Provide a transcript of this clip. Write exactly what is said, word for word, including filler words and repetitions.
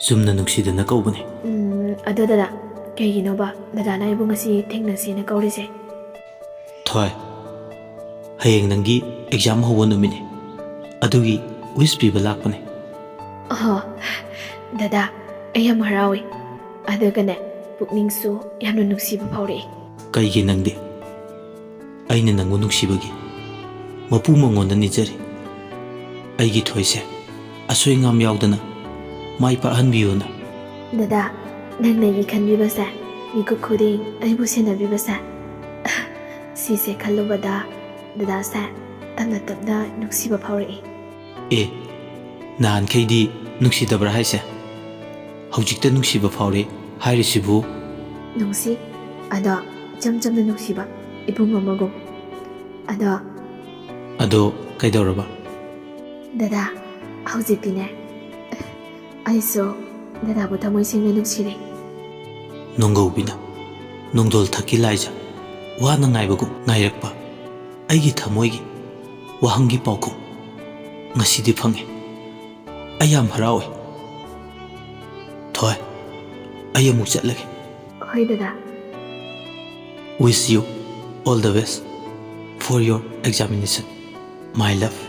ꯆꯨꯝꯅ ꯅꯨꯡꯁꯤꯗꯅ ꯀꯧꯕꯅꯦ꯫ ꯎꯝ, ꯑꯗꯣ ꯗꯗꯥ, ꯀꯩꯒꯤꯅꯣꯕ ꯗꯗꯥꯅ ꯑꯩꯕꯨ ꯉꯁꯤ ꯊꯦꯡꯅꯁꯦꯅ ꯀꯧꯔꯤꯁꯦ? ꯊꯣꯏ, ꯍꯌꯦꯡ ꯅꯪꯒꯤ ꯑꯦꯛꯖꯥꯝ ꯍꯧꯕ ꯅꯨꯃꯤꯠꯅꯤ, ꯑꯗꯨꯒꯤ ꯋꯤꯁ ꯄꯤꯕ ꯂꯥꯛꯄꯅꯦ꯫ ꯑꯍꯣ, ꯗꯗꯥ, ꯑꯩ ꯌꯥꯝ ꯍꯔꯥꯎꯏ꯫ ꯑꯗꯨꯒꯅꯦ, ꯄꯨꯛꯅꯤꯡꯁꯨ ꯌꯥꯝꯅ ꯅꯨꯡꯁꯤꯕ ꯐꯥꯎꯔꯛꯏ꯫ ꯀꯩꯒꯤ ꯅꯪꯗꯤ? ꯑꯩꯅ ꯅꯪꯕꯨ ꯅꯨꯡꯁꯤꯕꯒꯤ ꯃꯄꯨ ꯃꯉꯣꯟꯗ ꯅꯤꯖꯔꯤ꯫ ꯑꯩꯒꯤ ꯊꯣꯏꯁꯦ ꯑꯁꯣꯏ ꯑꯉꯥꯝ ꯌꯥꯎꯗꯅ ꯃꯥꯏ ꯄꯥꯛꯍꯟꯕꯤꯌꯨꯅ꯫ ꯗꯗꯥ, ꯅꯪꯅ ꯑꯩꯒꯤ ꯈꯟꯕꯤꯕꯁꯦ, ꯃꯤꯀꯨꯞ ꯈꯨꯗꯤꯡ ꯑꯩꯕꯨ ꯁꯦꯟꯅꯕꯤꯕꯁꯦ, ꯁꯤꯁꯦ ꯈꯜꯂꯨꯕꯗ ꯗꯗꯥꯁꯦ ꯇꯞꯅ ꯇꯞꯅ ꯅꯨꯡꯁꯤꯕ ꯐꯥꯎꯔꯛꯏ꯫ ꯑꯦ, ꯅꯍꯥꯟꯈꯩꯗꯤ ꯅꯨꯡꯁꯤꯗꯕ꯭ꯔꯥ ꯍꯥꯏꯁꯦ? ꯍꯧꯖꯤꯛꯇ ꯅꯨꯡꯁꯤꯕ ꯐꯥꯎꯔꯦ ꯍꯥꯏꯔꯤꯁꯤꯕꯨ? ꯅꯨꯡꯁꯤ, ꯑꯗꯣ ꯏꯆꯝ ꯆꯝꯅ ꯅꯨꯡꯁꯤꯕ, ꯏꯕꯨꯡ ꯑꯃꯒꯨꯝ꯫ ꯑꯗꯣ ꯑꯗꯣ ꯀꯩꯗꯧꯔꯕ? ꯗꯗꯥ, ꯍꯧꯖꯤꯛꯇꯤꯅꯦ, ꯑꯩꯁꯨ ꯗꯗꯥꯕꯨ ꯊꯃꯣꯏ ꯁꯦꯡꯅ ꯅꯨꯡꯁꯤꯔꯦ꯫ ꯅꯣꯡꯒꯧꯕꯤꯅ ꯅꯣꯡꯗꯣꯜ ꯊꯛꯀꯤ ꯂꯥꯏꯖ ꯋꯥꯅ ꯉꯥꯏꯕꯒꯨꯝ ꯉꯥꯏꯔꯛꯄ ꯑꯩꯒꯤ ꯊꯃꯣꯏꯒꯤ ꯋꯥꯍꯪꯒꯤ ꯄꯥꯎꯈꯨꯝ ꯉꯁꯤꯗꯤ ꯐꯪꯉꯦ꯫ ꯑꯩ ꯌꯥꯝ ꯍꯔꯥꯎꯏ꯫ ꯊꯣꯏ, ꯑꯩ ꯑꯃꯨꯛ ꯆꯠꯂꯒꯦ꯫ ꯍꯣꯏ ꯗꯗꯥ꯫ Wish you all the best for your examination, my love.